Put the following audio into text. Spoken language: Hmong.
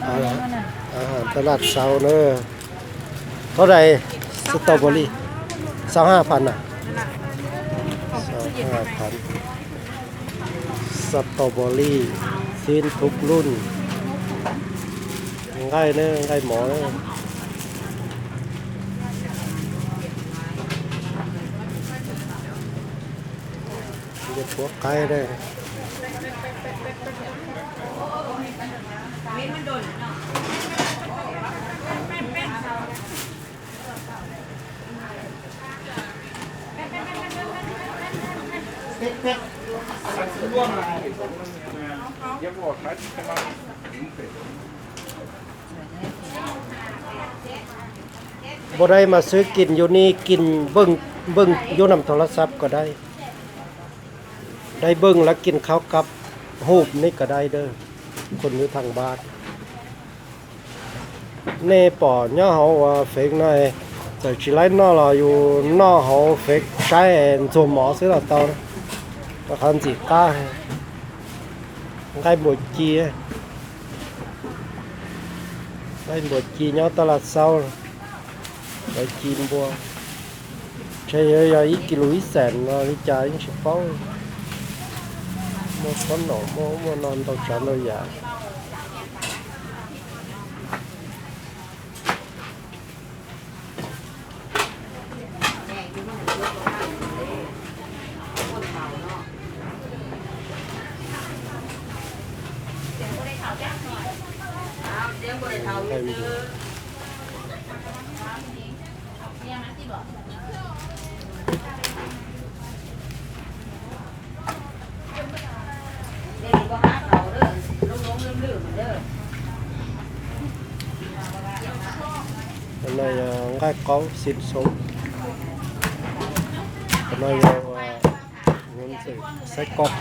อาหารตลาดเช้าเนอะ เท่าไหร่ สตรอเบอรี่ ซาวห้าพันอ่ะ ซาวห้าพัน สตรอเบอรี่ ซีนทุกรุ่น ง่ายเนอะ ง่ายหมอเนอะ Ua qaib dab. Npua dai mas xwb, kis yus ni kis npej, npej yub nam thoo lab xab kom dai. Dai npej lawv kis khaub kab hub ni kom dai dab, khuv nwv thaj npab. Nej pom nyob hauv ua fev no, txawm tsis laib noj los yus noj hauv fev saib ntxuag mov xwb los tau. Qhov ntxim qab, nqaij npua ci, nqaij npua ci nyob taj laj xaub, lawv ci npua. Ntshe yog ib kis lus ib xees no li cas yeej tsis paub. Muaj khob noom, muaj, muaj no ntau tsav ntau yam. Qhov no yog nqaij qaub xim xoob. Qhov no yog xaib koj.